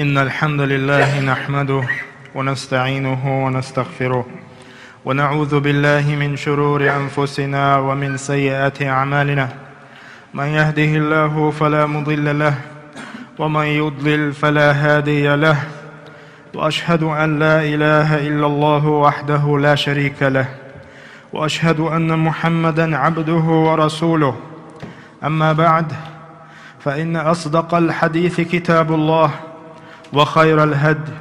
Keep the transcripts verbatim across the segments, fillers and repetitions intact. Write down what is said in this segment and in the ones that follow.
إن الحمد لله نحمده ونستعينه ونستغفره، ونعوذ بالله من شرور أنفسنا ومن سيئات أعمالنا. من يهده الله فلا مضل له، ومن يضلل فلا هادي له. وأشهد أن لا إله إلا الله وحده لا شريك له، وأشهد أن محمدا عبده ورسوله. أما بعد، فإن أصدق الحديث كتاب الله، وخير الهدي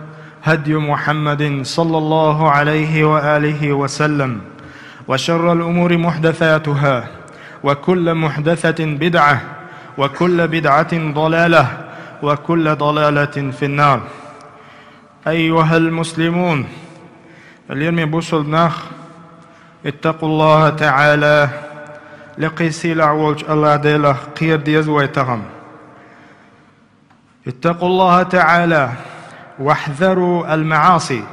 هدي محمد صلى الله عليه وآله وسلم، وشر الأمور محدثاتها، وكل محدثة بدعة، وكل بدعة ضلالة، وكل ضلالة في النار. أيها المسلمون, лераме бусалба нах, اتقوا الله تعالى, лекхий сийлахь волчу АллахӀ-Делах кхера деза вай тахана. اتقوا الله تعالى واحذروا المعاصي.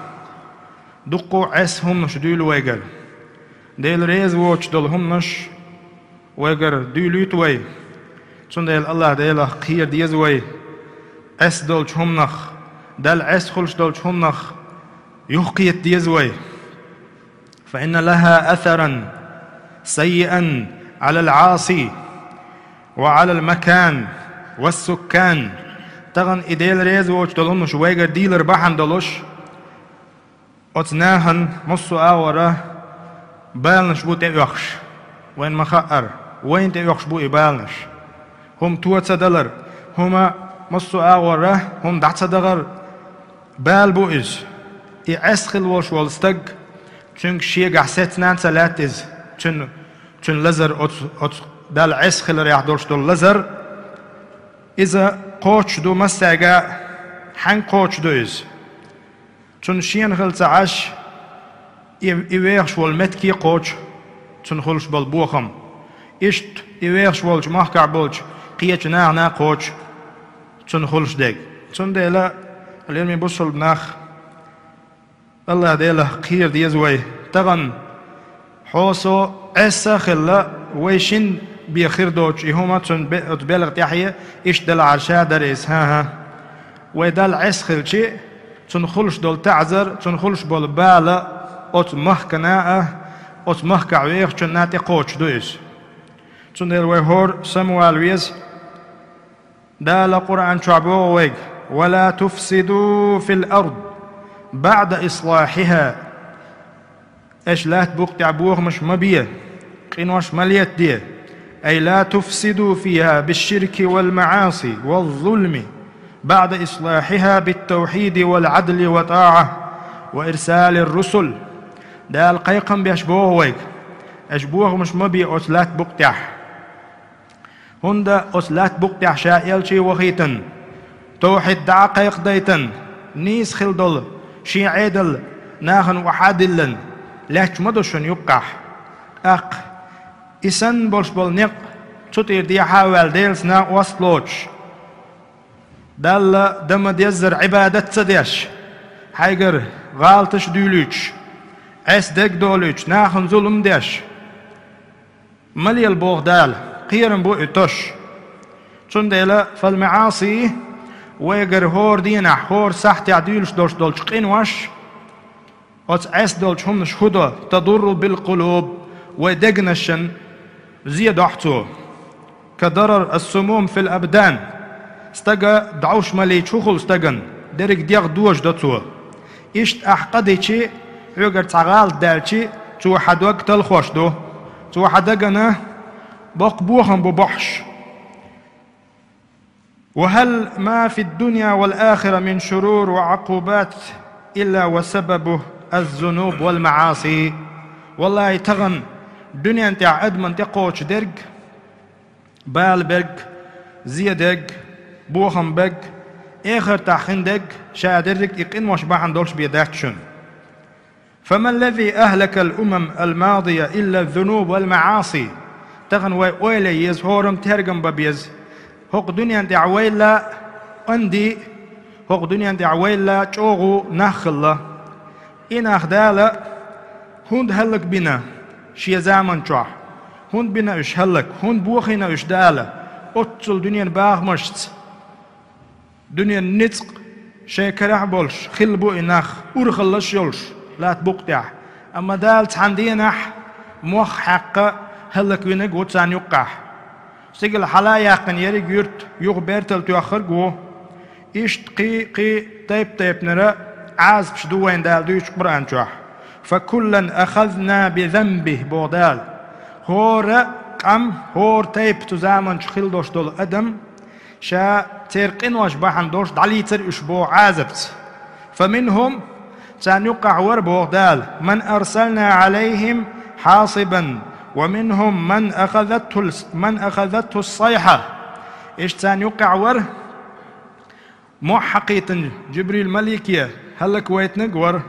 Дуккха а Ӏеса хӀуманаш дуьйла вайгара. Дела реза воцуш долу хӀуманаш вайгара дуьйлуьйту вай. Цундела АллахӀ-Делах кхера деза вай. Ӏеса долчу хӀуманах, Далла Ӏеса хуьлуш долчу хӀуманах юхакхета деза вай. فإن لها أثرا سيئا على العاصي وعلى المكان والسكان. Тахана и Дела реза воцуш долу хӀуманаш вайгара дийлар бахьана долуш, оцу нахана массо а агӀора баланаш бу тӀеоьхуш. Вайна ма-хаъара, вайна тӀеоьхуш бу и баланаш. ХӀума то ца далар, хӀума массо а агӀора, хӀума дӀа ца дахар, бала бу иза. И Ӏеса хилла волуш волу стаг, цуьнга шегахь сецна а ца лаьтта иза, цуьнан, цуьнан лазар оцу, оцу Далла Ӏеса хиларехь долуш долу лазар, иза кхочуш ду массаьрга а. Хьаьнга кхочуш ду иза? Цунна шена хила ца Ӏаш, и, и вехаш волу меттиг а кхочу, цунна хуьлуш болу бохам. Иштта и вехаш волчу махкахь болчу кхечу нахана а кхочу, цунна хуьлуш дерг. Цундела, лераме бусалба нах, АллахӀ-Делах кхера деза вай. Тахана хьо, со Ӏеса а хилла, вай шина бен хир доцуш и хӀума цунна бе-, оцу белхан тӀаьхье иштта далахьара ша дара иза. ХӀан-хӀа. Вай Далла Ӏеса хилчи, цунна хуьлуш долу таӀзар, цунна хуьлуш болу бала оцу махкана а, оцу махкахь вехачунна а тӀекхочуш ду иза. Цундела вай хӀора самавала веза. Дала Къуръан чохь боху вайга: «ولا تفسدوا في الأرض بعد إصلاحها». Аша лаьтта букъа тӀехь бохамаш ма бе, къинош ма летаде. أي لا تفسدوا فيها بالشرك والمعاصي والظلم بعد إصلاحها بالتوحيد والعدل والطاعة وإرسال الرسل. Дала кхайкхам беш боху вайга: аша бохамаш ма бе оцу лаьтта букъа тӀехь. ХӀунда оцу лаьтта букъа тӀехь ша элчий вахийтина, тавхьид дӀа а кхайкхадайтина, нийса хила долу шен Ӏедал нахана охьа а диллина, лаьтташ ма ду шуна юккъехь. ТӀаккха и санна болуш болу некъ цу тӀера дехьа а ваьлла, Делаца накъост а лоцуш, Далла дан ма-деззара Ӏибадат ца деш, хьайгара гӀалаташ а дуьйлуьйтуш, Ӏеса дерг а долуьйтуш, нахана зулам а деш, ма лела боху Дала, кхерам бу и тосуш. Цундела, фал-маӀаси, вайгара хӀора дийнахь, хӀора сахьтехь дуьйлуш долуш долчу къинош, оцу Ӏеса долчу хӀуманаш хӀун до, тадурру бил-къулуб, вай дегнашна зен дохьу цо. Ка дарар ас-сумум фил-абдан, стага дӀовш малийча хӀун хуьлу стагана, дерриг дегӀ дожадо цо. Иштта ахь къа дичи, хьоьгара цхьа гӀалат даьлчи, цо хьан дог талхош ду. Цо хьан дагана боккха бохам бу бохьуш. Ва хӀал ма фид-дунья вал-ахира мин шурур ва Ӏукъубат илла ва сабабуху аз-зунуб вал-маӀаси. Валлахьи, тахана дуьнен тӀехь адаман тӀекхочуш дерг, бала берг, зен дерг, бохам берг, эхартахь хин дерг, ша дерриг и къинош бахьана долуш бен дац шуна. Фа ма ллази ахлакал умам ал-мадия илла зунуб вал маӀаси. Тахана вай ойла ян еза, хӀораммо тергам бан беза. ХӀокху дуьнен тӀехь вайл а онда, хӀокху дуьнен тӀехь вайл а чӀогӀа нах хилла. И нах Дала хӀунда хӀаллакбина шен заман чохь? ХӀунда бина уьш хӀаллак? ХӀунда бохийна уьш Дала оццул дуьненан бахамашца, дуьненан ницкъ Шайн карахь болуш хилла бу и нах, урхаллаш йолуш латта букъа тӀехь. Амма Дала цхьана денахь мох хьаькхна хӀаллаквинарг ву царна юккъехь. Стигала хьала а яьккхина ерриг юрт юха бертал тоьхнарг ву. Иштта кхин а, кхин а тайп-тайпанара Ӏазапаш ду вайна Дала дуьйцу Къуръан чохь. «Факуллан ахазна бизанбихи», боху Дала. ХӀора къам, хӀора тайпа цу заманчу хилла долуш долу адам, ша церан къинош бахьана долуш дӀалийцира уьш боху Ӏазапца. «Фаминхум», царна юккъехь вара боху Дала, «ман арсална Ӏалайхим хьасибан, ва минхум ман ахазатхул, ман ахазатхус сайхьа». Иштта царна юккъехь вара мохь хьакхийтина Джибрил малике хӀаллаквайтинарг вара.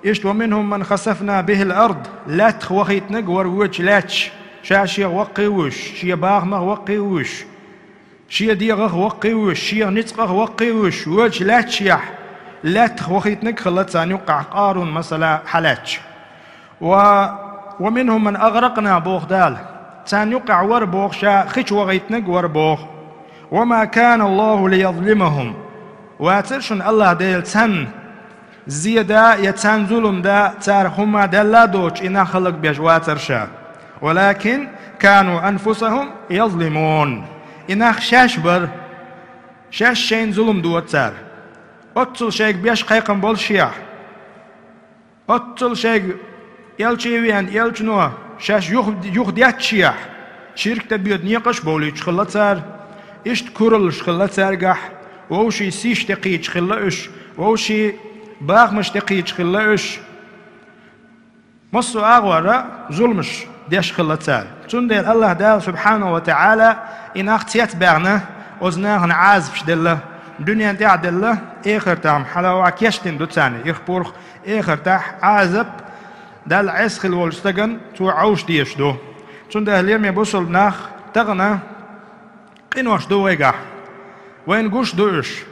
Иштта «ва минхум ман хасафна бихил ард», лаьттах вахийтинарг вара воьдучу лаьтташ, ша шех ваккхий вуьш, шен бахамах ваккхий вуьш, шен дегӀах ваккхий вуьш, шен ницкъах ваккхий вуьш, воьдучу лаьтташехь лаьттах вахийтинарг хилла царна юккъехь, Къарун масала хьалаьцча. «Ва, ва минхум ман агъракъна», боху Дала. Царна юккъехь вара боху ша хи чу вахийтинарг вара боху. «Ва ма кана Аллаху лиязлимахум». Вацара шуна АллахӀ Дела царна зен да я царна зулам да, цара хӀумма делла а доцуш и нах хӀаллакбеш вацара ша. «Валакин кану анфусахум язлимун». И нах шаьш бара, шаьш шайна зулам дора цара. Оццул шайга беш кхайкхам болу шех. Оццул шайга элча а веана, элчано шаьш юха, юха детташехь, ширк тӀебоьду некъаш а бовлуьйтуш хилла цара, иштта кураллаш хилла цаьргахь, вовшийн сийш тӀекхийча хилла уьш, вовшийн бахамаш тӀекхийча хилла уьш. Массо а агӀора зуламаш деш хилла цара. Цундела АллахӀ Дала, субхьанаху ва таӀала, и нах цецбаьхна, оцу нахана Ӏазапаш делла, дуьнен тӀехь а делла, эхартахь-м хьалаваьлла кечдина ду царна, ирх-пурх, эхартахь Ӏазап Далла Ӏеса хилла волчу стагана цо Ӏовша дезаш ду. Цундела, лераме бусалба нах, тахана къинош ду вайгахь. Вайна гуш ду уьш.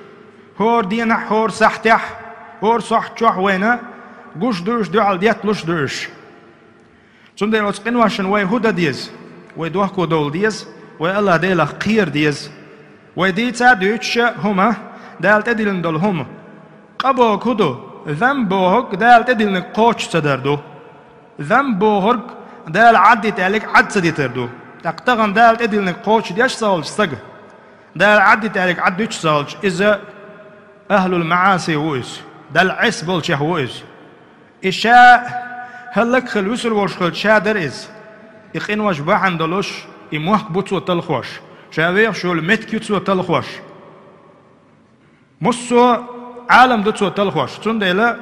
ХӀора денахь, хӀора сахьтехь, хӀора сахьт чохь вайна гуш ду уьш, дуьхьал детталуш ду уьш. Цундела оцу къиношна вай хӀун дан деза? Вай дохко довла деза, вай АллахӀ Делах кхера деза. Вай дийца а дуьйцуш хӀума, Дала тӀедиллина долу хӀума. Къа бохург хӀун ду? Занб бохург Дала тӀедиллинарг кхочуш ца дар ду. Занб бохург Дала Ӏад дита аьлларг Ӏад ца дитар ду. ТӀаккха тахана Дала тӀедиллинарг кхочушдеш ца хилча стага, Дала Ӏад дита аьлларг Ӏад дуьтуш ца хилча, иза ахӀлул маӀаси ву иза, Далла Ӏеса болчех ву иза. И ша хӀаллак хила вуьсур волуш хилча ша дара иза. И къинош бахьана долуш, и мохк бу цо талхош, ша вехаш йолу меттиг ю цо талхош. Массо а Ӏалам ду цо талхош. Цундела,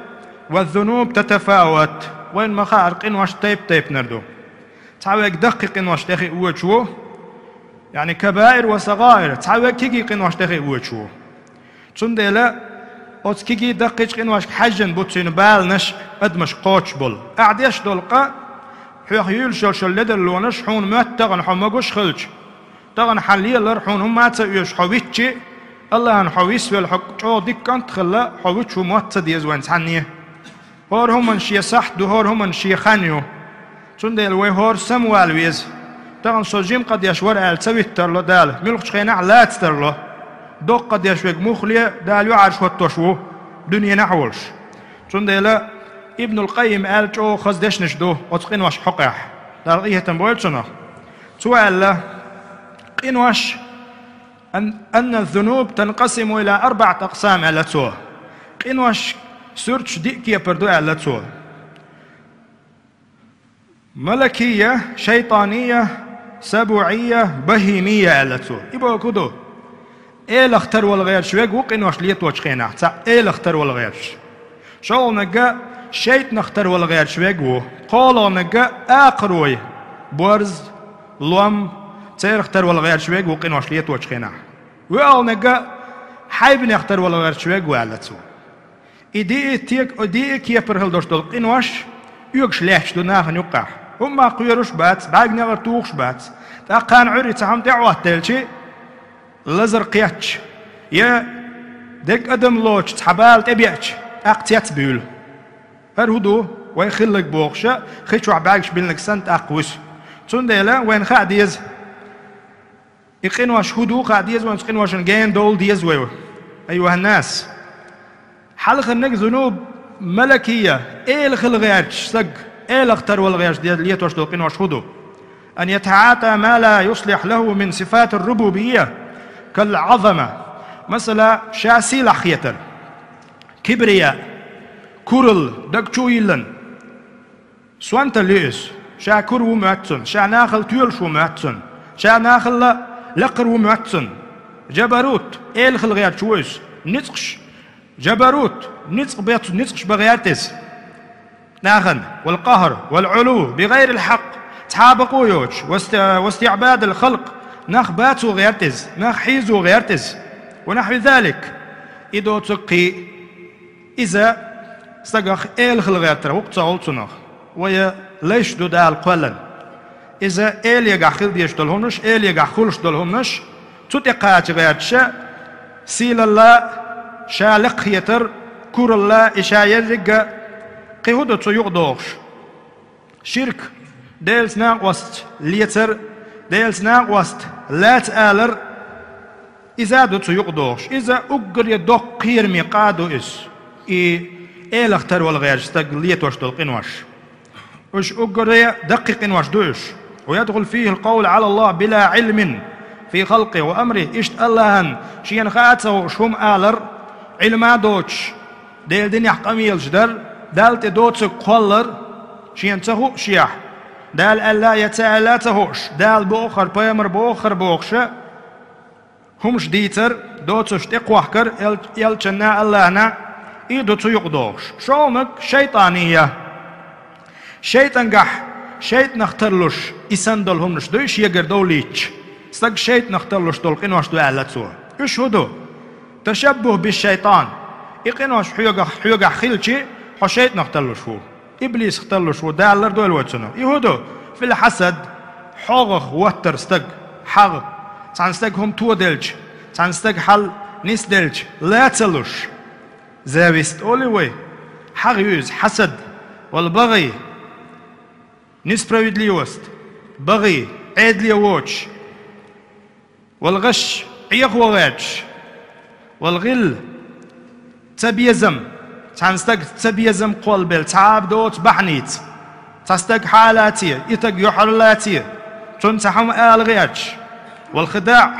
«ва зунуб татафават», вайна ма-хаъара, къинош тайп-тайпанара ду. Цхьа вайга даккхий къинош тӀехиъ воьдуш ву, яъни кабаир ва сагӀаир, цхьа вайга кегий къинош тӀехиъ воьдуш ву. Цундела оцу кегий, даккхийчу къиношка хьаьжжина бу цуьнан баланаш, адамашка кхочуш болу. Ахь деш долу къа, хьоьх юьйлуш йолу ледарлонаш хьуна моьтту тахана хьо могуш хилча, тахана хьан лелар хьуна хӀумма а ца оьшу хьо витчи, АллахӀна хьо висвелла, хьо чӀогӀа дика кӀант а хилла, хьо вуьтуш ву мотт ца деза вайна цхьанне. ХӀора хӀуманна шен сахьт ду, хӀора хӀуманна шен хан ю. Цундела вай хӀора самавала веза. Тахана со жима къа деш вара аьлла ца виттарло Дала, муьлххачу хенахь а лаца тарло. Доккха къа деш верг муххале а Дала юьхьӀаьржа хӀоттош ву, дуьненахь а волуш. Цундела Ибнул Къаййим аьлла чӀогӀа хаза дешнаш ду оцу къиношна хьокъехь. Дала къинхетам бойла цунах. Цо аьлла: «Къинош, ан-, анна зунуб танкъасиму ила арбаӀат акъсам», аьлла цо. Къинош суьрташ диъ кепара ду, аьлла цо. Малакийя, шайтӀанийя, сабуӀийя, бахӀимийя, аьлла цо. И бохург хӀун ду? Элах тарвала гӀерташ верг ву къинош леточу хенахь, цхьаъ элах тарвала гӀерташ. ШолгӀаниг шайтӀанах тарвала гӀерташ верг ву. КхоалгӀаниг акхарой, борз, лом, церах тарвала гӀерташ верг ву къинош леточу хенахь. ВоьалгӀаниг хьайбанех тарвала гӀерташ верг ву, аьлла цо. И диъ, те-, диъ кепара хила долуш долу къинош оьгуш лаьтташ ду нахана юккъехь. ХӀумма кхоьруш бац, бӀаьрган негӀар тухуш бац. ТӀаккха кхана Ӏуьйре цхьа хӀума тӀехӀоттаелчи, лазар кхетча, я дерг адам лоцуш цхьа бала тӀебеача, тӀаккха цецбуьйлу. ХӀара хӀун ду? Вай хилларг бохуша, хи чохь бӀаьргаш биллинарг санна, тӀаккха вуьсу. Цундела вайна хаа деза. И къинош хӀун ду хаа деза вайна, оцу къиношна гена довла деза вай. Айюхьаннас! Хьалхарниг зунуб малакия, эла хила гӀерташ саг, элах тарвала гӀерташ де летош долу къинош хӀун ду? أن يتعاطى ما لا يصلح له من صفات الربوبية كالعظمة. Масала, ша сийлахь хетар, кибрия, курал, даг чу йиллан. Сонталла ю иза. Ша кура ву моьтту цунна, ша нахала тоьлуш ву моьтту цунна, ша нахала лакхара ву моьтту цунна. Джабарут, эла хила гӀерташ ву иза. Ницкъаш, джабарут, ницкъ бецу, ницкъаш бан гӀерта иза. Нахана, والقهر والعلو بغير الحق, цхьа а бакъо йоцуш, واست-, واستعباد الخلق, нах бацо гӀерта иза, нах хьийзо гӀерта иза. ونحو ذلك. И доцург кхин а. Иза стагах эла хила гӀертар ву-кх ца олу цунах. Вай лайш ду Дала кхоьллина. Иза элегахь хила дезаш долу хӀуманаш, элегахь хуьлуш долу хӀуманаш, цу тӀе кхача гӀерташа, сийлалла, ша лекхахетар, куралла, и ша ерригга, кхин хӀун ду цу юкъа догӀуш? Ширк, Делаца накъост лецар, Делаца накъост лаца алар, иза ду цу юкъа догӀуш. Иза уггаре доккха кхераме къа ду иза. И элах тарвала гӀерташ стаг летош долу къинош. Уьш уггаре даккхий къинош ду уьш. ويدخل فيه القول على الله بلا علم في خلقه وأمره. Иштта Аллахьан шена хаа а ца хууш хӀума алар, Ӏилма а доцуш, Делан динехь къамелаш дар, Далла тӀе доцург кхоллар, шена ца хуу шех, Дала аьлла я ца аьлла а ца хууш, Дала боху хӀара, пайхамар боху хӀара бохуша, хӀумаш дийцар, доцурш тӀекхохкар эл-, элчанна, Аллахьна, и ду цу юкъа догӀуш. ШолгӀаниг шайтӀания. ШайтӀангахь, шайтӀанах тарлуш, и санна долу хӀуманаш дуй шегара довлийташ. Стаг шайтӀанах тарлуш долу къинош ду аьлла цо. Уьш хӀун ду? تشبه بالشيطان. И къинош хьоьгахь, хьоьгахь хилчи, хьо шайтӀанах тарлуш ву. Иблисах тарлуш ву, Дала лардойла вай цунах. И хӀун ду? في الحسد, хьогӀах хӀоттар стаг, хьагӀ. Цхьана стаг хӀума тоделча, цхьана стаг хьал нисделча, ла ца луш. Зависть олий вай. ХьагӀ ю иза, хьасад, والبغي, несправедливость, багӀий, Ӏедале воцуш, والغش, Ӏехо гӀерташ, والغل, цабезам, цхьана стаг цабезам кхоллабелла, цхьа а доцу бахьаница, цхьа стаг хьалаций, и стаг юьхьарлаций, цунна цхьа хӀума ала гӀерташ, والخداع,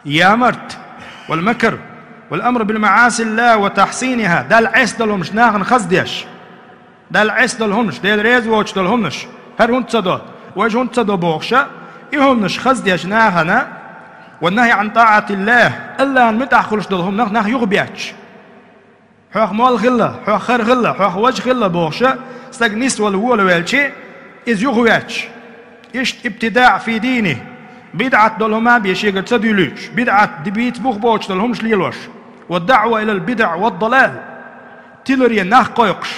ямарт, والمكر, والأمر بمعاصي الله وتحسينها, Далла Ӏеса долу хӀуманаш нахана хаза деш. Далла Ӏеса долу хӀуманаш, Дела реза воцуш долу хӀуманаш, хӀара хӀунда ца до, важа хӀунда ца до бохуша, и хӀуманаш хаза деш нахана, والنهي عن طاعة الله, Аллахьан муьтӀахь хуьлуш долу хӀуманах нах юхабетташ. Хьох молла хилла, хьох хӀара хилла, хьох важа хилла бохуша, стаг нисвала волавелчи, иза юхаветташ. Иштта ابتداع في دينه, бидӀат долу хӀума бен шегара ца дуьлуьйтуш, бидӀат, дибийца бух боцуш долу хӀуманаш лелош. والدعوة إلى البدع والضلال, тиларе нах кхойкхуш.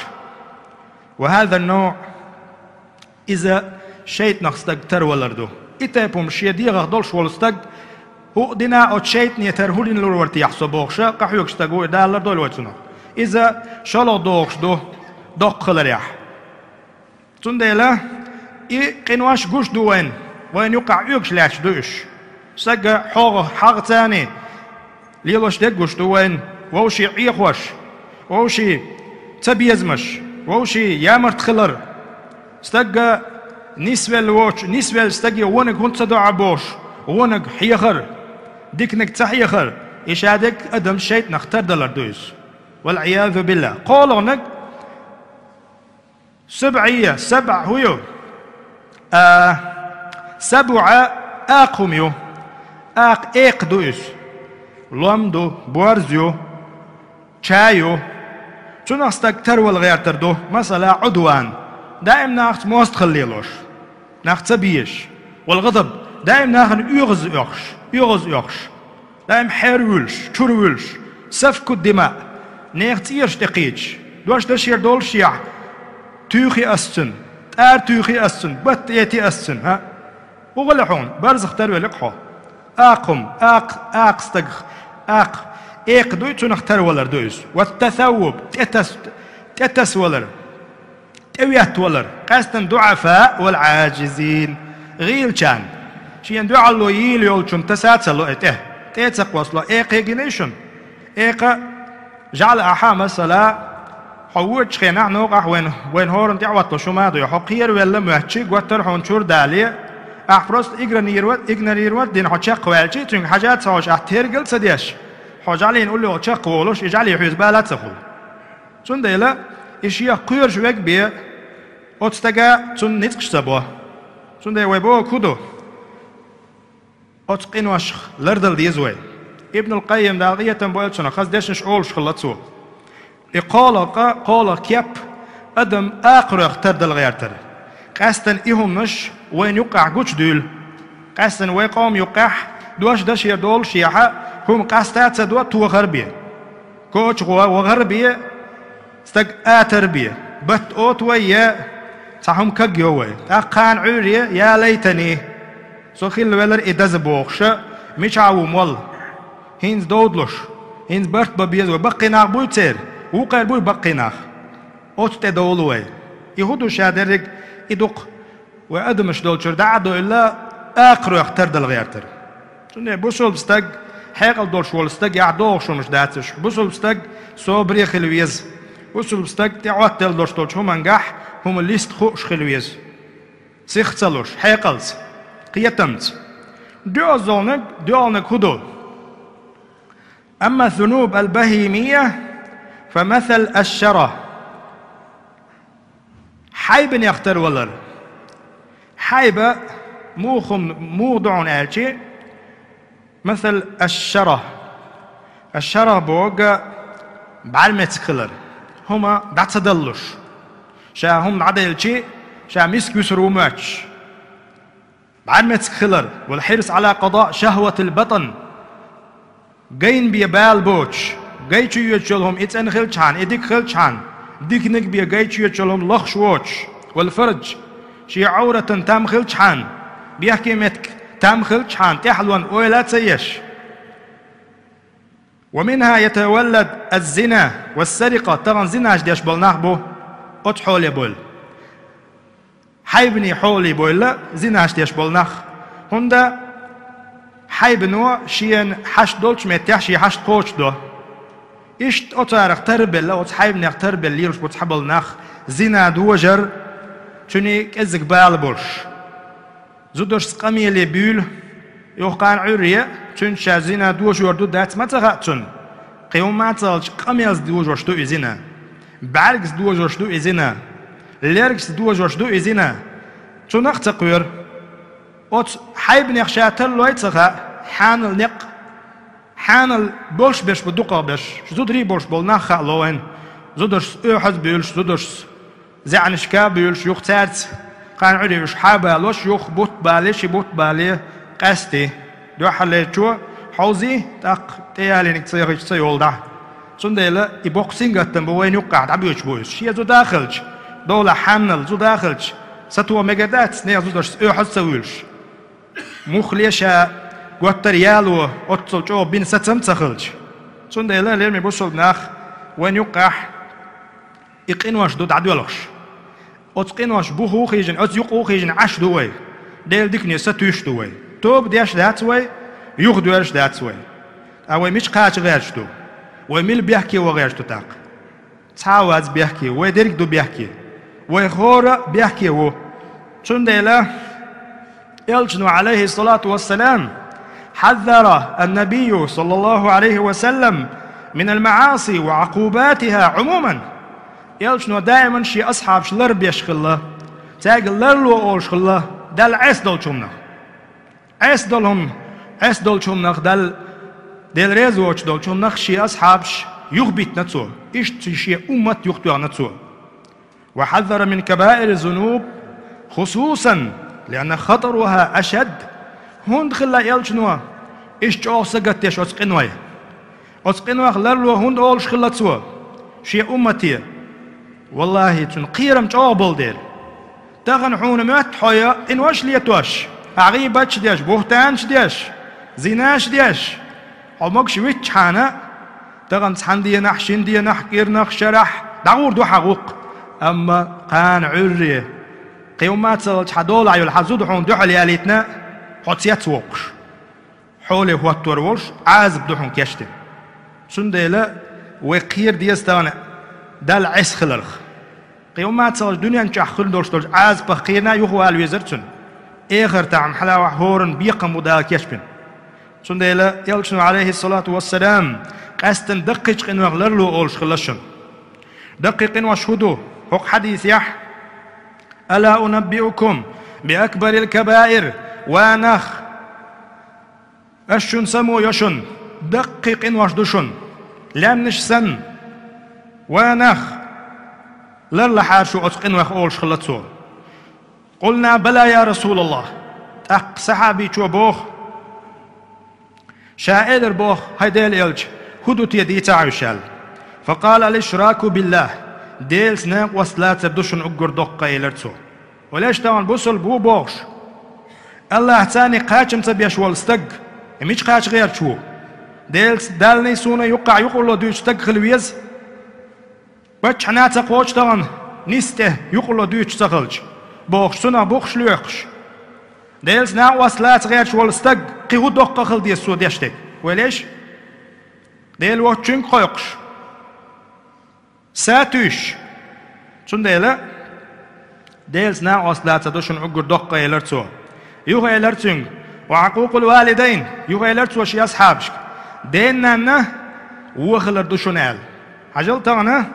وهذا النوع, иза шайтӀанах стаг тарвалар ду. И тайпа хӀума шен дегӀах долуш волу стаг, хӀуъа дина оцу шайтӀане тара хӀун дина лур вара техьа со бохуша, къахьоьгуш стаг ву, и Дала лардойла вай цунах. Иза шолгӀа догӀуш ду доккха хиларехь. Цундела и къинош гуш ду вайна, вайна юккъехь оьгуш лаьтташ ду уьш. Стага хьогӀа, хьагӀ царний лелош дерг гуш ду вайна, вовший Ӏехош, вовший цабезамаш, вовший ямарт хилар. Стага нисвелла воцу, нисвелла стаге вониг хӀунда ца доӀа бохуш, вониг хьехар, диканиг ца хьехар, и шадерг адам шайтӀанах тардалар ду иза. والعياذ بالله. КхоалгӀаниг, سبعية, سبع хӀун ю? А, سبع акха хӀума ю. Акха экха ду иза. Лом ду, борз ю, ча ю. Цунах стаг тарвала гӀертар ду. Масала, عدوان. Даим нахаца мостагӀалла лелош, нах ца безаш. والغضب. Даим нахана оьгӀаз оьхуш, оьгӀаз оьхуш. Даим хьервуьлуш, чурвуьлуш, سفك الدماء, нехан цӀераш тӀекхийдаш, дош дашера доллушехь, туьйхи ас цуьнан, тӀара туьйхи ас цуьнан, батта эти ас цуьнан, хӀа? ХӀун хили хьуна, барзах тарвелла-кх хьо. Акха хӀума, акха, акха стагах, акха, экха дуй, цунах тарвалар ду иза. والتثوب, тӀетас-, тӀетасавалар. ТӀеветтавалар, къаьстина الضعفاء والعاجزين, гӀийлачарна. Шена дуьхьало йийла йолчунна таса а ца ло и тӀе, тӀе а ца кхоссало, экха гиний шуна? Экха ЖӀала ахьа, масала, хьо вочу хенахь новкъахь вайн, вайн хӀоранна тӀехӀотталуш хӀума а дуй, хьо кхеравелла моьттучи, готтар хьуна чура дале, ахь просто игнорировать, игнорировать а дина хьо чекхваьлчи, цуьнга хьажа а ца хьожуш, ахь тергал а ца деш, хьо жӀалийн уллохь чекхволуш, и жӀали хьоьца бала а ца хуьлу. Цундела, и шех кхоьруш верг бен, оцу стага цунна ницкъаш ца бо. Цундела вай бохург хӀун ду? Оцу къиношах лардала деза вай. Ибнул Къаййим, Дала къинхетам бойла цунах, хаза дешнаш олуш хилла цо. И кхоалгӀа къа, кхоалгӀа кеп адам акхаройх тардала гӀертар. Къаьсттина и хӀуманаш вайна юккъехь гучудуьйлу. Къаьсттина вай къоман юккъехь дош дан шера долушехь, хӀума къаста а ца до, тохар а бен. Коча гӀо вахар а бен, стаг атар а бен, батта ота вай е цхьа хӀума кагйо вай. ТӀаккха кхана Ӏуьйре, я лайтани, со хилла велар и даза бохуш, мичахь ву молла? ХӀинца довдалуш, хӀинца барт бан беза вай. Баккхий нах буй церан? Вукхара буй баккхий нах? Оцу тӀе довлу вай. И хӀун ду ша дерриг? И ду-кх вай адамаш долчуьра дӀа а довлла, акхаройх тардала гӀертар. Цундела бусулба стаг, хьекъал долуш волу стаг, яхь догӀуш хӀумаш дац уьш. Бусулба стаг собаре хила веза. Бусулба стаг тӀехӀоттаделла долуш долчу хӀумангахь хӀума листа хууш хила веза. Сих ца луш, хьекъалца, кхетамца. ДоьалгӀаниг, доьалгӀаниг хӀун ду? Амма зунуб аль-бахимия, фа масал аш-шара. Хьайбанех тарвалар. Хьайба муха хӀума, муха ду хьуна аьлчи, масал аш-шара. Аш-шара бохург бӀаьрмециг хилар. ХӀума дӀа ца даллуш. Ша хӀума дӀаделчи, ша миска вуьсур ву моьттуш. БӀаьрмециг хилар, вал хьирс Ӏала къада шахватил батан. Гайна бен бала боцуш, гай чу йоьдуш йолу хӀума и цӀена хилчхьана, и дика хилчхьана, диканиг бен гай чу йоьдуш йолу хӀума лохуш воцуш, вал фарж, шен Ӏовратан там хилчхьана, бехке меттиг там хилчхьана, тӀаьхьалонан ойла а ца еш. Ва минха ятаваллад аз-зина ва сарикъа, тахана зинаш деш болу нах бу оцу хьоле бовлу. Хьайбане хьоле бовлу зинаш деш болу нах. ХӀунда хьайбано шена хьашт долчу меттехь шен хьашт кхочушдо. Иштта оцарах тарбелла, оцу хьайбанех тарбелла лелаш бу цхьаболу нах, зина дожар, цуьнан кӀеззиг бала болуш. Зударшца къамеле буьйлу, юха кхана Ӏуьйре, цуьнца ша зина дожор ду дац ма ца хаьа цунна. Кхин хӀумма а ца хилча, къамелца дожош ду и зина. БӀаьргца дожош ду и зина. Лергашца дожош ду и зина. Цунах а ца кхоьру. Оцу хьайбанех ша таллой а ца хаьа, хьанал некъ, хьанал болуш берш бу дукхах берш, зударий болуш болу нах хаало вайна. Зударшца оьхьаз а буьйлуш, зударшца заьӀнашка а буьйлуш, юха цаьрца кхана Ӏуьйре уьш хьа а балош, юха бутт бале, ши бутт бале, къаьсти. Дуьххьарлерчо хьовзий, тӀаккха тӀеялийниг ца яхийтича ца йолу дӀа. Цундела и боккха сингаттам бу вайна юккъехь дӀабоьдуш бу иза. Шен зуда а хилча, долахь хьаннал зуда а хилча, сатоха мегар дац, нехан зударшца оьхьаз а ца вуьйлуш. Муххале ша готтар яло, оццул чӀогӀа бина сацам а ца хилча. Цундела, лераме бусулба нах, вайна юккъехь и къинош ду дӀадоьлхуш. Оцу къинош буху хиъна, оцу юкъа хиъна Ӏаш ду вай. Делан дикане сатуьйсуш ду вай. Тоба деш дац вай, юхадоьрзуш дац вай. Ткъа вай мича кхача гӀерташ ду? Вай мила бехке ван гӀерташ ду тӀаккха? Цхьа а вац бехке, вай дерриг ду бехке. Вай хӀора бехке ву. Цундела Элчано, Ӏалайхиссалату вассалам, хьаззара ан-набийю, саллаллаху Ӏалайхи ва саллам, минал маӀаси ва Ӏукъубатиха Ӏумуман. Элчано даиман шен асхьабаш ларбеш хилла, цаьрга ларло олуш хилла, Далла Ӏеса долчу хӀуманах. Ӏеса долу хӀума, Ӏеса долчу хӀуманах, Далла, Дела реза воцуш долчу хӀуманах шен асхьабаш юхабитина цо, иштта шен уммат юхатоьхна цо. Ва хьаззара мин кабаири зунуб хусусан, лианна хатаруха ашад. ХӀунда хилла Элчано иштта чӀогӀа сагатдеш оцу къиной? Оцу къинойх ларло хӀунда олуш хилла цо шен уммате? Валлахи, цуьнан кхерам чӀогӀа болу дела. Тахана хьуна моьтту хьо я къинош летош, ахь гӀийбаташ деш, бухтанаш деш, зинаш деш, хьо могуш витчхьана, тахана цхьана денахь, шина денахь, кӀирнах, шарахь дӀагӀур ду хьан гӀуллакх. Амма кхана Ӏуьйре, кхин хӀумма а ца хилча, хьан долахь йолу хьан зуда хьуна дуьхьал ялийтина, хьо цецвоккхуш, хьоле хӀоттор волуш, Ӏазап ду хьуна кечдина. Цундела Вай кхера деза тахана Далла Ӏеса хиларх. Кхин хӀумма ца хилча, дуьнен чохь хир долуш долчу Ӏазапах кхийрина юхавала везара цунна. Эхартахь-м хьалавахь хӀоранна бекхам бу Дала кечбина. Цундела Элчано, Ӏалайхиссалату вассалам, къаьсттина даккхийчу къинойх ларло олуш хилла шуна. Даккхий къинош хӀун ду? ХӀокху хьадисехь: «Ала унаббиукум би акбарил кабаир», ва нах, аш шуна само йо шуна, даккхий къинош ду шуна, лаьмнаш санна, ва нах, ларлахьара шу оцу къинойх, олуш хилла цо. «Къулна: бала, я Расулаллах». ТӀаккха сахьабичо боху, ша элира боху: «ХӀай Делан элча, хӀун ду те, дийца хьуьйша?» аьлла. «Факъала: ал-ишраку биллах». «Делаца накъост лацар ду шуна уггар доккха», элира цо. Валеш тахана бусалба ву бохуш, Аллахьца кхачам ца беш волу стаг, и мича кхача гӀерташ ву? Делаца, Даллий, суна юккъахь юкъарло дуьйцу стаг хила веза? Паччахьна ца кхочу тахана, нисса тӀе юкъарло дуьйцуш ца хилча, бохуш, цунах бухаш лоькхуш, Делаца накъост лаца гӀерташ волу стаг кхин хӀун доккха хила деза цо деш дерг? Валеш, Дела воцчуьнга кхойкхуш, са туьйсуш. Цундела Делаца накъост лацар ду шуна уггар доккха, элира цо. Юха элира цуьнга: «Ва Ӏукъукъул валидайн», юха элира цо шен асхьабашка: «Ден-нанна вон хилар ду шуна», аьлла. Хьажал тахана,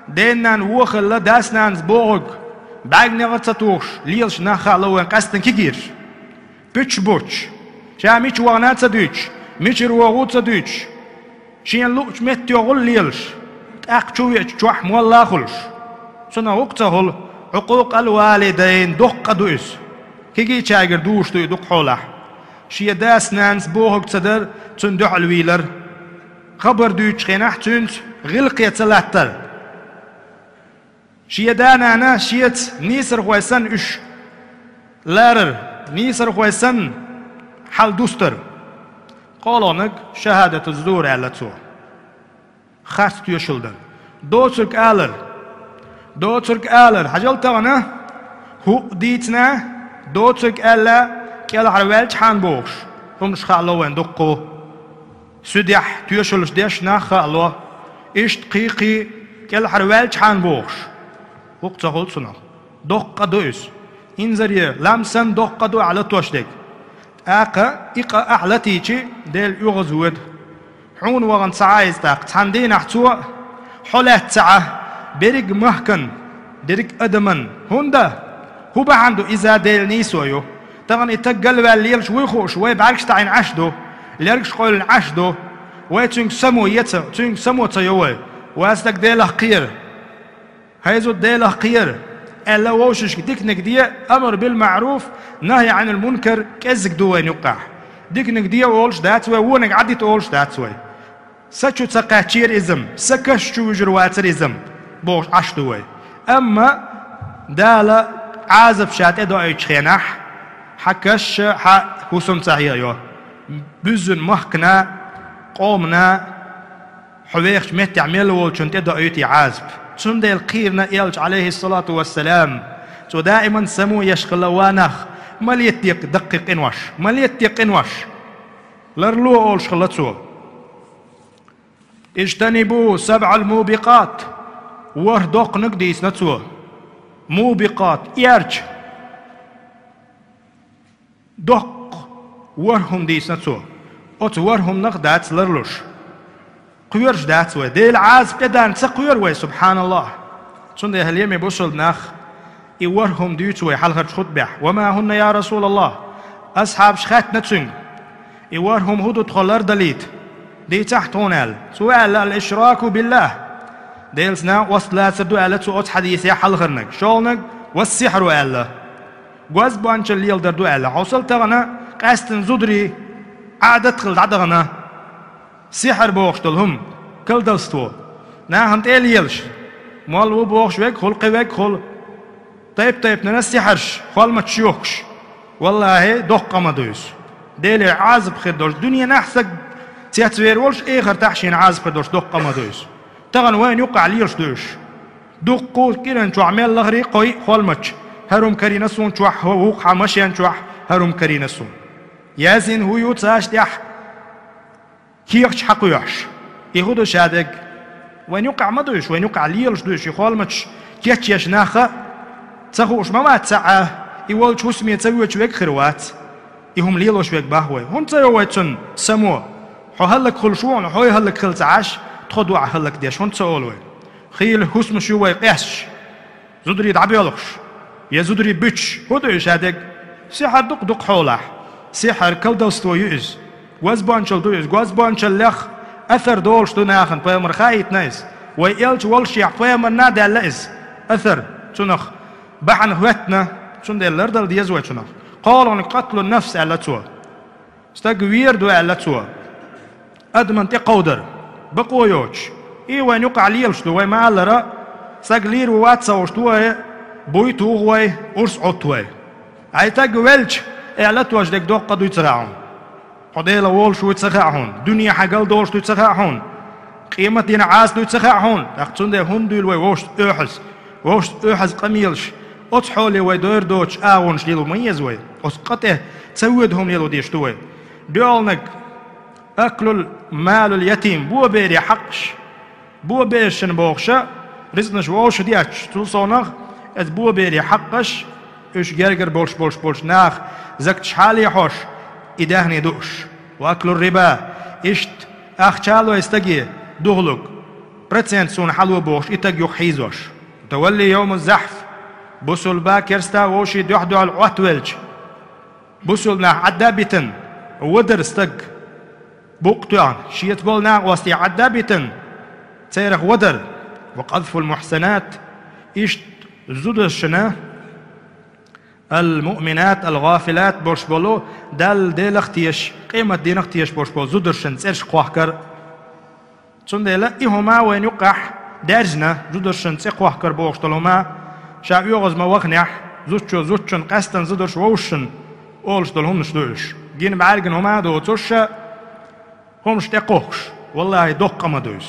ден-нанна вон хилла, дас-нанас бохург бӀаьргнегӀар ца тухуш лелаш нах хаало вайн къаьсттина кегийраш. Пуьчаш буттуш, ша мича вахана а ца дуьйцуш, мичара вогӀу а ца дуьйцуш, шена луучу метте гӀур лелаш, тӀаккха чу веача чохь молла а хуьлуш. Цунах хӀуъа ца хуьлу, Ӏукъукъал валидайн, доккха ду иза. Кегийчаьргара дуьйцуш ду и дукха хьолахь. Шен дас-нанас бохург ца дар, цунна дуьхьал вийлар. Хабар дуьйцучу хенахь цуьнца гӀиллакхе ца латтар. Шен да-нана шеца нийсархой санна уьш ларар, нийсархой санна хьал дустар. КхоалгӀаниг шахӀадату зур аьлла цо. Харц тоьшалла дан. Доцург алар. Доцург алар. Хьажал тахана, хӀуъа дийцина, доцург аьлла, кӀелхьарваьлчхьана бохуш, хӀуманаш хаало вайн дуккха. Суьдехь тоьшаллаш деш нах хаало, иштта кхин-кхин кӀелхьарваьлчхьана бохуш. ХӀуъа ца хуьлу цунах. Доккха ду иза. Инзаре лам санна доккха ду ахь латош дерг. ТӀаккха и къа ахь латийчи, Дела оьгӀазвода. Хьуна вахана ца Ӏа иза тӀаккха, цхьана дийнахь цо хьо лаьцна ца Ӏа, берриг махкан, дерриг адаман. ХӀунда? ХӀун бахьана ду иза? Делан нийсо ю. Тахана и стаг галваьлла лелаш вуй хууш, вай бӀаьргаш таӀийна Ӏаш ду, лергаш къевлина Ӏаш ду. Вай цуьнга само е ца, цуьнга само ца йо вай. Ва стаг, Делах кхера. ХӀай зуда, Делах кхера, аьлла вовшашка диканиг де, амр бил маъруф, нахьи Ӏанил мункар кӀеззиг ду вайна юккъехь. Диканиг де олуш дац вай, вониг Ӏадита олуш дац вай. Са чу ца кхаьччера иза-м, са каш чу вуьжур вацара иза-м, бохуш Ӏаш ду вай. Амма Дала Ӏазап ша тӀедоуьйтучу хенахь, хьан каш а, хьан хӀусам а ца хьехайо. Буьззина махкана, къомана, хьо вехачу меттехь мел волчунна тӀедоуьйту и Ӏазап. Цундела кхийрина Элча, Ӏалайхиссалату вассалам, цо даиман само еш хилла: ва нах, ма летаде даккхий къинош, ма летаде къинош. Ларло олуш хилла цо. «Ижтанибу сабъал мубикъат», ворхӀ доккханиг дийцина цо. Мубикъат, эрча. Доккха ворхӀ хӀума дийцина цо. Оцу ворхӀ хӀуманах дац ларлуш. Кхоьруш дац вай. Делан Ӏазап тӀедеана ца кхоьру вай, субхьаналлахӀ. Цундела, хьалхе ма бусалба нах, и ворхӀ хӀума дуьйцу вай хьалхарчу хутбехь. «Ва ма хӀунна, я Расулаллах?» Асхьабаш хаьттина цуьнга: «И ворхӀ хӀума хӀун ду тхо лардалийта? Дийцахьа тхуна», аьлла. Цо аьлла: «Ал-ишраку биллахӀ». Делаца накъост лацар ду аьлла цо оцу хьадисехь хьалхарниг. ШолгӀаниг: «Ва сихьру», аьлла. Гозбуанчалла леладар ду аьлла. Хьовсал тахана, къаьсттина зударий Ӏадат хилла дӀадахана. Сихьр бохуш долу хӀума, колдовство. Нахана тӀе а лелаш, молла ву бохуш верг хуьлу, кхин верг хуьлу. Тайп-тайпанара сихьраш, холматаш йохкуш. ВаллахӀи, доккха къа ма ду иза. Делера Ӏазап хир долуш, дуьненахь стаг цецвер волуш, эхартахь шена Ӏазап хир долуш доккха къа ма ду иза. Тахана вайна юккъахь лелаш ду уьш. Дуккха а кӀиран чохь мел лахара кхо-йиъ холматаш. ХӀара хӀума карийна суна чохь, вукху хьан машен чохь хӀара хӀума карийна суна. Яздина хӀун ю цаьршинна тӀехь? Кехаташ хьакхоьхьуш. И хӀун ду шадерг? Вайн юкъахь ма ду уьш, вайн юкъахь лелаш ду уьш, и холматаш кечъеш нах а ца хууш ма вац цхьа а, и волчу хӀусаме ца воьдуш верг хир вац. И хӀума лелош верг бах вай. ХӀунда ца йо вай цунна само? Хьо хӀаллакьхуьлуш ву хьуна, хьо а хӀаллакьхила ца Ӏаш, тхо ду ахь хӀаллакдеш, хӀунда ца олу вай? Хийла хӀусамаш ю вай къесташ, зударий дӀабоьлхуш, я зударий буьтуш, хӀун ду иза ша дерг? Сихьар ду-кх дукха хьолахь. Сихьар, колдовство ю иза. Гозбуанчалла ду иза. Гозбуанчаллех асар долуш ду нахана, пайхамар хаийтина иза. Вай элча воллушехь пайхамарна а даьлла иза асар. Цунах бахьана хӀоьттина, цундела лардала деза вай цунах. КхоалгӀаниг къатлун нафс аьлла цо. Стаг вер ду аьлла цо. Адаман тӀекховдар, бакъо йоцуш. И вайн юкъахь лелаш ду, вай ма-аллара, стаг лийр ву вац ца хууш, тухий буй туху вай, урс Ӏутту вай. Ай стаг велча, аьлла тош дерг доккха дуй ца хаьа хьуна. Хьо Дела волуш вуй ца хаьа хьуна, дуьне хьан галдолуш дуй ца хаьа хьуна, къематдийнахь Ӏазап дуй ца хаьа хьуна. ТӀаккха цундела хӀунда дуьйлу вай вовшашца оьхьаз? Вовшашца оьхьаз къамелаш, оцу хьоле вай дойр доцуш агӀонаш лело ма еза вай. Оцу къа тӀе ца воьду хӀума лело дезаш ду вай. ДоьалгӀаниг, аклул малул ятим, бобере хьакъаш. Бобершна бохуша, рицкъанаш вовшах детташ, цул совнах, иза бобере хьакъаш, уьш гергара болуш болуш болчу наха закаташ хьалехьош, и даьхни дууш. Ва аклур риба, иштта ахча лой стаге духалург, процент суна хьало бохуш, и стаг юха хьийзош. Тавалли йовмаз захьф, бусулба керста вовшийн дуьхьал-дуьхьал Ӏоттавелча, бусулба нах Ӏадда а битина, вадар стаг, букъ тоьхна, шеца болу накъостий Ӏадда а битина, церах вадар. Ва къазфул мухьсанат, иштта зударшна, ал муъминат, ал гӀафилат болуш болу, Далла, Делах а тешаш, къематдийнах а тешаш болуш болу зударшна цӀераш кхохкар. Цундела и хӀума вайна юккъехь даьржина, зударшна цӀе кхохкар бохуш долу хӀума, ша оьгӀаз ма ваханехь, зудчо зудчунна, къаьсттина зударша вовшашна олуш долу хӀуманаш ду уьш. Гина бӀаьргана хӀума а доцуш, хӀуманаш тӀекхухкуш, валлахӀи, доккха къа ма ду иза.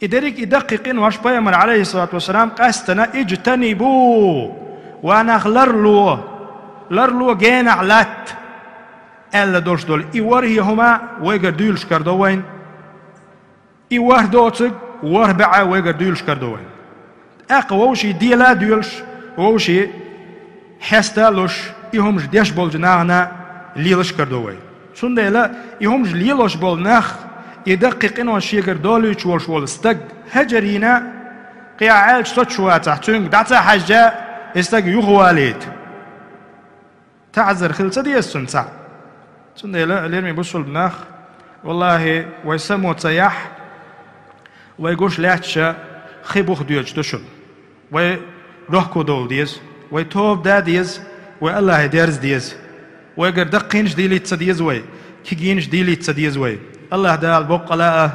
И дерриг и даккхий къинош пайхамар, Ӏалайхиссалату вассалам, къаьсттина, ижтанибу, ва нах, ларло, ларло, генахь латта, аьлла долуш долу и ворхӀе хӀума вайгара дуьйлуш карадо вайна. И ворхӀ доцург, ворхӀ баьӀ вайгара дуьйлуш карадо вайна. ТӀаккха вовшийн дела а доьлуш, вовшийн хьеста а луш, и хӀуманаш деш болчу нахана лелаш карадо вай. Цундела и хӀуманаш лелош болу нах, и даккхий къинош шегара долуьйтуш волуш волу стаг хьажар йина, кхин ахь аьлча, соцуш вацахь, цуьнга дӀа ца хьаьжча, и стаг юхавалийта. ТаӀзар хила ца деза цунна цхьаъ. Цундела, лераме бусулба нах, валлахӀи, вай само ца яхь, вай гуш лаьтташ хи бух доьдуш ду шуна. Вай дохко довла деза, вай тоба да деза, вай АллахӀе дерза деза. Вайгара даккхийнаш дийлийта ца деза вай, кегийнаш дийлийта ца деза вай. АллахӀ Дала боккъала а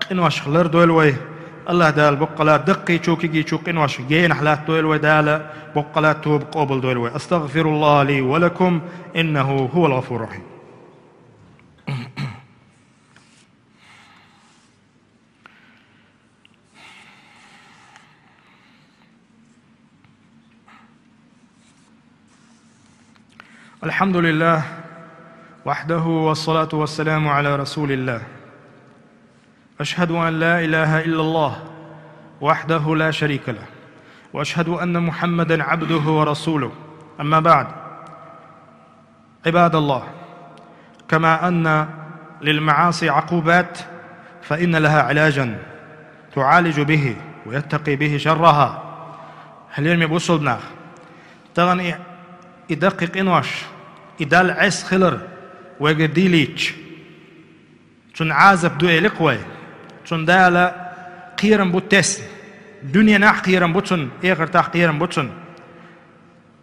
къиношах лардойла вай. АллахӀ Дала боккъала даккхийчу, кегийчу къиношах генахь латтадойла вай Дала. Боккъала тоба къобалдойла вай. أستغفر الله لي ولكم، إنه هو الغفور الرحيم. الحمد لله وحده، والصلاة والسلام على رسول الله. أشهد أن لا إله إلا الله وحده لا شريك له، وأشهد أن محمدا عبده ورسوله. أما بعد، عباد الله، كما أن للمعاصي عقوبات، فإن لها علاجا تعالج به ويتقي به شرها. Хьалераме бусулба нах, тахана и, и даккхий къинош, и Далла Ӏеса хилар вайгара дийлийча, цунна Ӏазап ду элира вай. Цунна Дала кхерам бу тесна. Дуьненахь кхерам бу цунна, эхартахь кхерам бу цунна.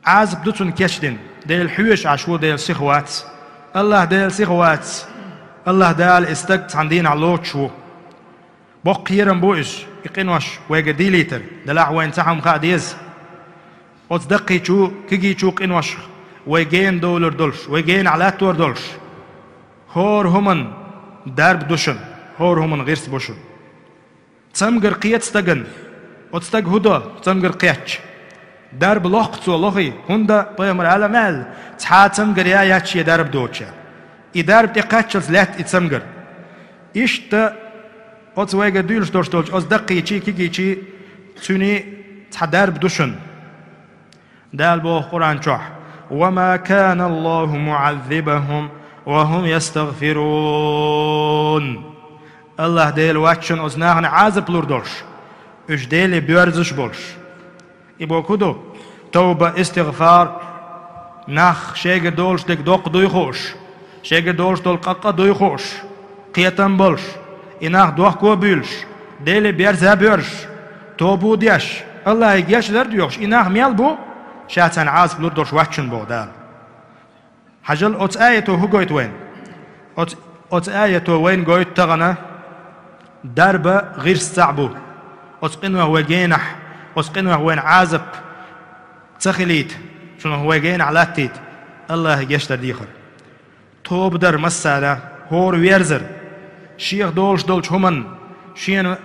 Ӏазап ду цунна кечдина. Дела хьоьжуш Ӏаш ву, Дела сиха вац. АллахӀ Дела сиха вац. АллахӀ Дала и стаг цхьана дийнахь лоцуш ву. Боккха кхерам бу иза, и къинош вайга дийлийтар. Делахь вайна цхьа хӀума хаа деза. Оцу даккхийчу, кегийчу къиношах вай гена довлар долуш, вай генахь латтор долуш, хӀора хӀуманна дарба ду шуна, хӀора хӀуманна гӀирс бу шуна. Цамгар кхета стагана. Оцу стага хӀун до, цамгар кхетча? Дарба лоху цо, лохий, хӀунда пайхамар Ӏалам аьлла, цхьа цамгар я яц шен дарба доцуш. И дарба тӀекхаччалц лаьтта и цамгар. Иштта Оцу вайга дуьйлуш долуш долчу оцу даккхийчий, кигийчий цуьний цхьа дарба ду шуна. Дала боху Къуръан чохь: «وما كان الله معذبهم وهم يستغفرون». АллахӀ Дела вац шуна оцу нахана Ӏазап лур долуш, уьш Деле боьрзуш болуш. И бохург хӀун ду? Тавба, истигъфар, нах шайгара долуш дерг доккха дуй хууш, шайгара долуш долу къа къа дуй хууш, кхетам болуш, и нах дохко а буьйлуш, Деле берза а боьрзуш, тоба а деш, АллахӀе гечдар а доьхуш, и нах мел бу, ша царна Ӏазап лур долуш вац шуна боху Дала. Хьажал, оцу аято хӀун гойту вайна? Оцу, оцу аято вайна гойту тахана дарба, гӀирс цхьаъ бу. Оцу къинойх вай генахь, оцу къинойх вайна Ӏазап ца хилийта, цунах вай генахь латтийта, АллахӀе гечдар дехар. Тоба дар массара, хӀора верзар, шех долуш долчу хӀуманна шена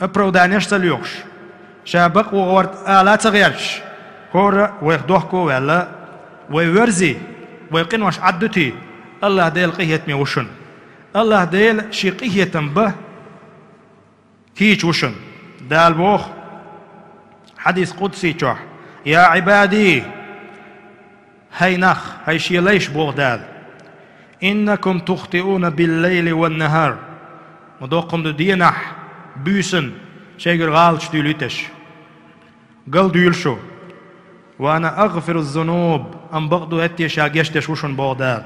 оправданеш ца лоьхуш, ша бакъо гӀорта ала ца гӀерташ, хӀора вайх дохко а ваьлла, вай верзий, вай къинош Ӏаддутий, АллахӀ Дела къинхетаме ву шуна. АллахӀ Дела шен къинхетам бан кийча ву шуна. Дала боху хьадис къудсий чохь: «Я Ӏибади, хӀай нах, хӀай шен лайш», боху Дала. «Иннакум тухтиуна биллайли ван нахар». Ма доккхун ду денахь, буьйсанна шайгара гӀалаташ дуьйлуьйташ. Гал дуьйлу шу. «Ва ана агъфиру зунуб», амма бакъду хӀетте ша гечдеш ву шуна боху Дала.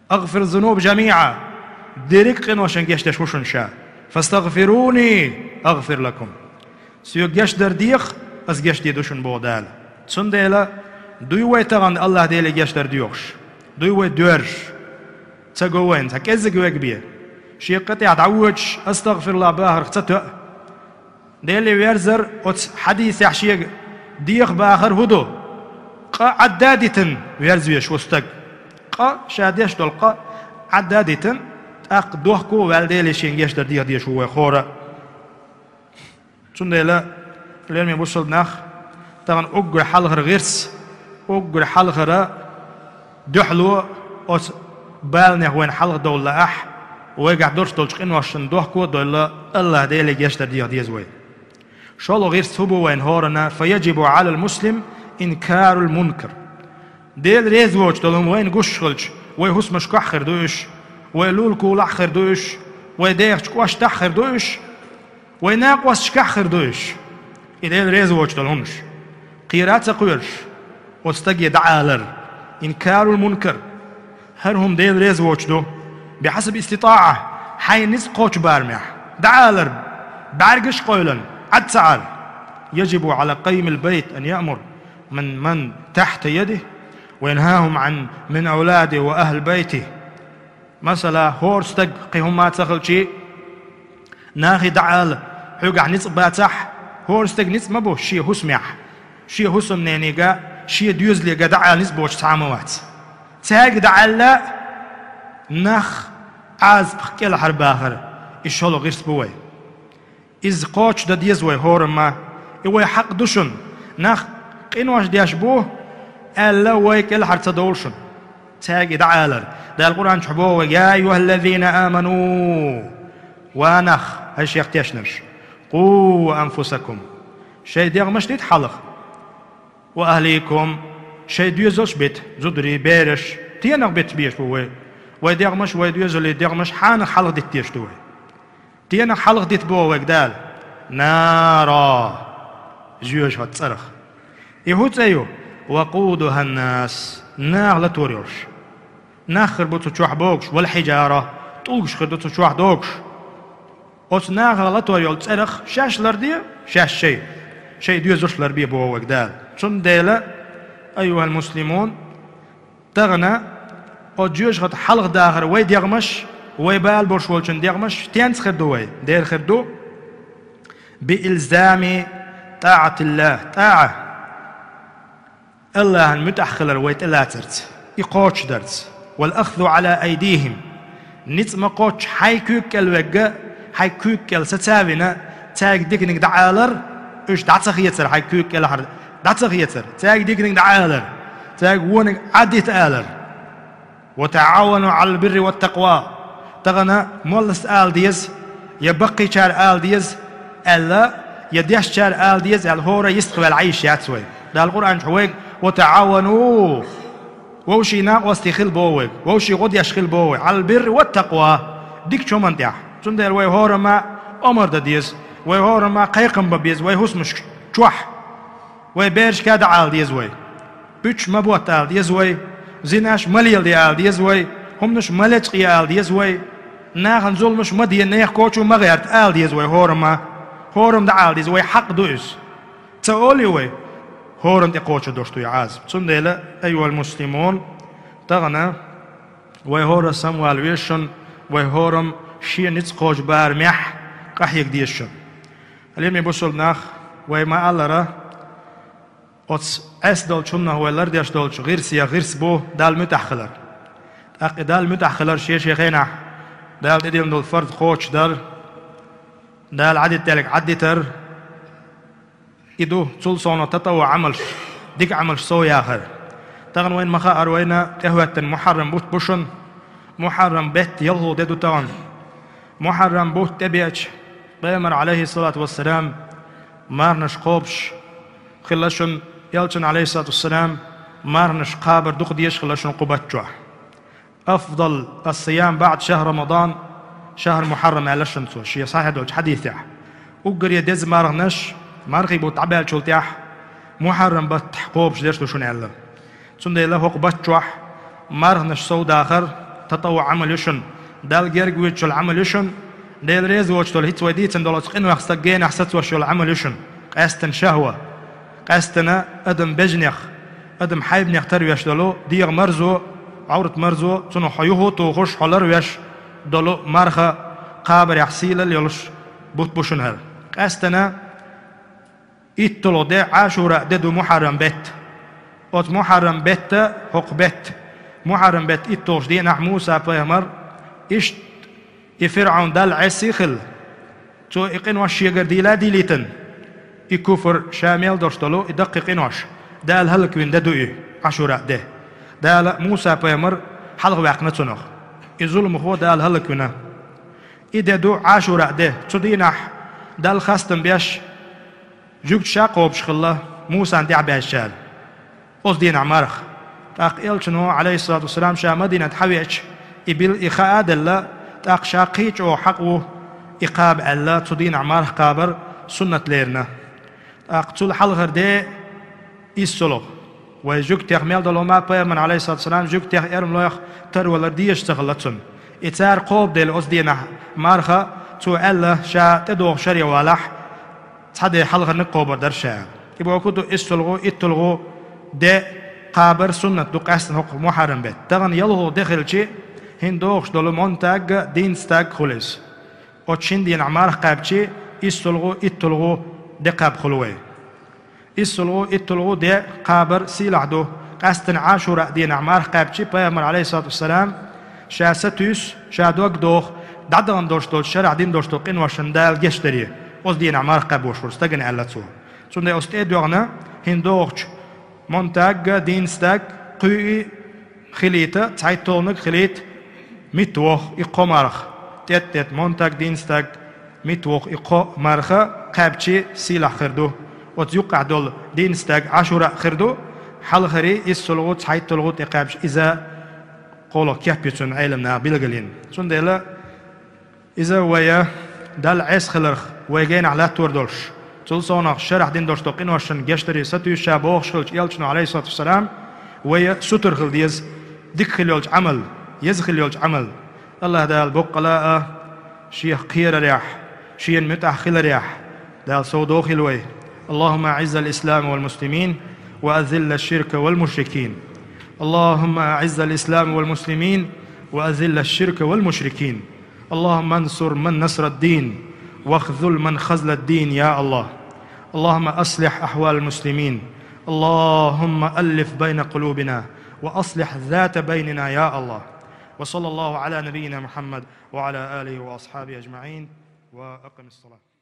«Агъфиру зунуб жамиӀа», дерриг а къиношан гечдеш ву шуна ша. «Фастагъфируни агъфир лакум». Соьга гечдар деха, ас гечде ду шуна боху Дала. Цундела дуй вай тахана АллахӀ Деле гечдар доьхуш? Дуй вай доьрзуш? Ца го вайна цхьа кӀеззиг вега бен. Шен къа тӀехь дӀавоьдуш, астагъфируллахӀ бахарх ца тоьа. Деле верзар оцу хьадисехь шега деха бахар хӀун ду? Къа Ӏадда а дитина верзавеш ву стаг. Къа, ша деш долу къа Ӏадда а дитина, тӀаккха дохко а ваьлла Деле шен гечдар деха дезаш ву вай хӀора а. Цундела, лераме бусалба нах, тахана уггар хьалхара гӀирс, уггар хьалхара дуьхьало оцу баланех вайна хьалха довла лаахь, вайгахь долуш долчу къиношна дохко а довла, АллахӀ Деле гечдар деха деза вай. ШолгӀа гӀирс хӀун бу вайна хӀоранна? «Фа яжибу Ӏалал муслим инкарул мункар». Дела реза воцуш долу хӀума вайна гуш хилча, вай хӀусамашкахь хир ду уьш, вай лулакулахь хир ду уьш, вай дехачу кӀоштахь хир ду уьш, вай накъосташкахь хир ду уьш. И Дела реза воцуш долу хӀуманаш. Кхера а ца кхоьруш, оцу стаге дӀаалар, инкарул мункар. ХӀара хӀума Дела реза воцуш ду. Бихьасаби иститаӀа, хьайн ницкъ кхочу барамехь. ДӀаалар, бӀаьргаш а къевлина, Ӏад ца Ӏар. «Яжибу Ӏала къайимил байт ан яъмур ман, ман тахьта ядихӀ, ва янхахӀум Ӏан, мин авладихӀ ва ахӀли байтихӀ». Масала, хӀора стаг кхин хӀумма а ца хилчий, нахе дӀаала, хьоьгахь ницкъ бацахь, хӀора стаг ницкъ ма бу шен хӀусамехь, шен хӀусамненега, шен доьзалега дӀаала ницкъ боцуш цхьа а ма вац. Цаьрга дӀааьлла, нах Ӏазапах кӀелхьара бахар, и шолгӀа гӀирс бу вай. Иза кхочушдан деза вай хӀорамма, и вай хьакъ ду шуна. Нах къинош деш бу аьлла, вай кӀелхьара ца довла шуна. Цаьрга и дӀаалар. Дала Къуръан чохь боху вайга: «Я айюхӀаллазина аману», ва нах, хӀай шех тешнарш, «къу анфусакум», шайн дегӀмаш дита хьалха, «ва ахӀликум», шайн доьзалш бита, зударий, бераш, стенах бита безаш бу вай. Вай дегӀмаш, вай доьзалий дегӀмаш хьанах хьалха дита дезаш ду вай? Стенах хьалха дита боху вайга Дала? «Нара», жоьжахатин цӀарах. И хӀун цӀе ю? «ВакъудухӀаннас», наха латор йолуш. Нах хир бу цу чохь богуш, «валхьиджара», тӀулгаш хир ду цу чохь догуш. Оцу наха латор йолу цӀерах шаьш ларде, шаьш шайн, шайн доьзалш ларбе боху вайга Дала. Цундела, айюхӀал муслимун, тахана оцу жоьжахатин хьалха дахар вай дегӀмаш, вай бала болуш волчун дегӀмаш стенца хир ду вай? Дера хир ду: «Би илзами тӀаӀатиллахӀ», тӀаӀа, АллахӀан муьтӀахь хилар вай тӀелацарца, и кхочушдарца, «вал ахзу Ӏала айдихӀим», ницкъ ма кхоччу хьайн куьйга кӀел вегга, хьайн куьйга кӀел саца а вина, цаьрга диканиг дӀаалар, уьш дӀа ца хецар, хьайн куьйга кӀелхьара дӀа ца хецар, цаьрга диканиг дӀаалар, цаьрга вониг Ӏадита алар. «Ва тагӀавану Ӏалал бирри ват такъва», Тахана моллас ала деза, я баккхийчара ала деза аьлла, я дешначара ала деза аьлла, хӀора йистхваьлла Ӏийш яц вай. Дала Къуръан чу вайга: «Ва таӀавану». Вовшийн накъостий хила боху вайга, вовшийн гӀо деш хила боху вай, «Ӏалал бирри ва такъва», дикачу хӀуманна тӀехь. Цундела вай хӀорамма омар дан деза, вай хӀорамма кхайкхам бан беза, вай хӀусамаш чохь. Вай берашка дӀаала деза вай. Буьташ ма ботта ала деза вай. Зинаш ма леладе ала деза вай. ХӀуманаш ма лечкъае ала деза вай. Нахана зуламаш ма де, нехан коча ма гӀерта ала деза вай хӀорамма. ХӀорамма дӀаала деза, вай хьакъ ду иза. Ца олий вай, хӀорамма тӀекхочур долуш ду и Ӏазап. Цундела, айюхал муслимун, тахана вай хӀора самавала веза шуна, вай хӀорамма шен ницкъ кхочу барамехь къахьега деза шуна. Лераме бусулба нах, вай ма-аллара, оцу Ӏеса долчу хӀуманах вай лардеш долчу гӀирсех гӀирс бу Далла муьтӀахь хилар. ТӀаккха и Далла муьтӀахь хилар шен-шен хенахь Дала тӀедиллина долу фарз кхочушдар, Дала Ӏадитаьлларг Ӏадитар, и ду цул совнаха татаввуӀ Ӏамалш, дика Ӏамалш сов яхар. Тахана вайна ма хаара, вайна тӀехӀоьттина Мухьаррам бутт бу шуна. Мухьаррам беттан ялхалгӀа де ду тахана. Мухьаррам бутт тӀебеача, Пайхамар, Ӏалайхиссалату вассалам, марханаш кхобуш хилла шуна, Элчанна, Ӏалайхиссалату вассалам, марханаш кхабар дукха дезаш хилла шуна кху бутт чохь. «Афдал ас-сиям баӀд шахр Рамадан шахр Мухьаррам», аьлла шуна цо шен сахьихь долчу хьадисехь. Уггаре деза марханаш мархийн бутт дӀабаьллачул тӀаьхьа Мухьаррам баттахь кхобуш дерш ду шуна аьлла. Цундела хӀокху бутт чохь марханаш сов дахар татаввуӀ Ӏамал ю шуна, Далла герга воьдуш йолу Ӏамал ю шуна, Дела реза воцуш долу, хӀинца вай дийцина долу оцу къинойх стаг генахь сацош йолу Ӏамал ю шуна. Къаьстина шахӀва, къаьстина адам бежанех, адам хьайбанех тарвеш долу дегӀан марзо, Ӏоврат марзо, цунах хьо юху а тухуш, хьо ларвеш долу марха кхабарехь сийлалла йолуш бутт бу шуна хӀара. Къаьстина итталгӀа де, Ӏашура де ду Мухьаррам беттан. Оцу Мухьаррам беттан, хӀокху беттан, Мухьаррам беттан итталгӀачу дийнахь Муса-пайхамар, иштта и ФирӀавн Далла Ӏеса а хилла, цо и къинош шегара дийла а дийлийтина, и куфр ша мел долуш долу и даккхий къинош, Дала хӀаллаквина де ду и Ӏашура де. Дала Муса-пайхамар хьалхаваьккхина цунах. И зуламхо Дала хӀаллаквина. И де ду Ӏашура де. Цу дийнахь Далла хастам беш, жуьгташа а кхобуш хилла Мусан тӀаьхьабаьжчара. Оцу дийнахь марха. ТӀаккха Элчано, Ӏалайхиссалату вассалам, ша Мадинат хьавеача, и билла, и хаа а делла, тӀаккха ша кхин а чӀогӀа хьакъ ву и кхаба аьлла, цу дийнахь марха кхабар суннат лерина. ТӀаккха цул хьалхара де иссалгӀа. Вай жуьгтех мел долу хӀума, Пайхамар, Ӏалайхиссалату вассалам, жуьгтех, эрмалойх тарвалар дезаш ца хилла цунна. И цара кхобу дела оцу дийнахь марха, цо аьлла, ша тӀедогӀу шаре валахь, цхьа де хьалхарниг кхобур дара ша. И бохург ду, иссалгӀа, итталгӀа де кхабар суннат ду къаьстина хӀокху Мухьаррам беттан. Тахана ялхалгӀа де хилчи, хӀинца догӀуш долу Монтаг а, Дийнстаг а хуьлу иза. Оцу шина дийнахь марха кхаьбчи, иссалгӀа, итталгӀа де кхаьбна хуьлу вай. ИссалгӀа, итталгӀа де кхабар сийлахь ду. Къаьстина Ӏашура дийнахь марха кхаьбчи, Пайхамар, Ӏалайхиссалату вассалам, ша сатуьйсу, ша дог доху, дӀадахана долуш долчу, шарахь дина долуш долу къиношна Дала гечдаре, оцу дийнахь марха кхаьбош волу стагана, аьлла цо. Цундела оцу тӀе а доьгӀна, хӀинца догӀучу Монтаг а, Дийнстаг а, кхуьуш а хилийта, цхьайтталгӀаниг а хилийта, митта воху и кхо марха, тӀетта-тӀетта Монтаг, Дийнстаг, митта воху и кхо марха кхаьбчи сийлахь хир ду. Оцу юккъехь долу Дийнстаг Ӏашура а хир ду, хьалхарий, иссалгӀа, цхьайтталгӀа тӀекхаьбча, иза кхоалгӀа кеп ю цуьнан, Ӏеламнаха билгалйина. Цундела иза вай Далла Ӏеса хиларх вай генахь латтор долуш, цул совнаха шарахь дина долуш долу къиношна гечдаре сатуьйсу ша бохуш хилча Элчано, Ӏалайхиссалату вассалам, вай сутара хила деза дика хила йолчу Ӏамал, еза хила йолчу Ӏамал. АллахӀ Дала боккъала а Шех кхерарехь, Шена муьтӀахь хиларехь Дала совдохийла вай. اللهم أعز الإسلام والمسلمين وأذل الشرك والمشركين. اللهم أعز الإسلام والمسلمين وأذل الشرك والمشركين. اللهم انصر من نصر الدين واخذل من خذل الدين يا الله. اللهم أصلح أحوال المسلمين. اللهم ألف بين قلوبنا وأصلح ذات بيننا يا الله. وصلى الله على نبينا محمد وعلى آله وأصحابه أجمعين. وأقم الصلاة.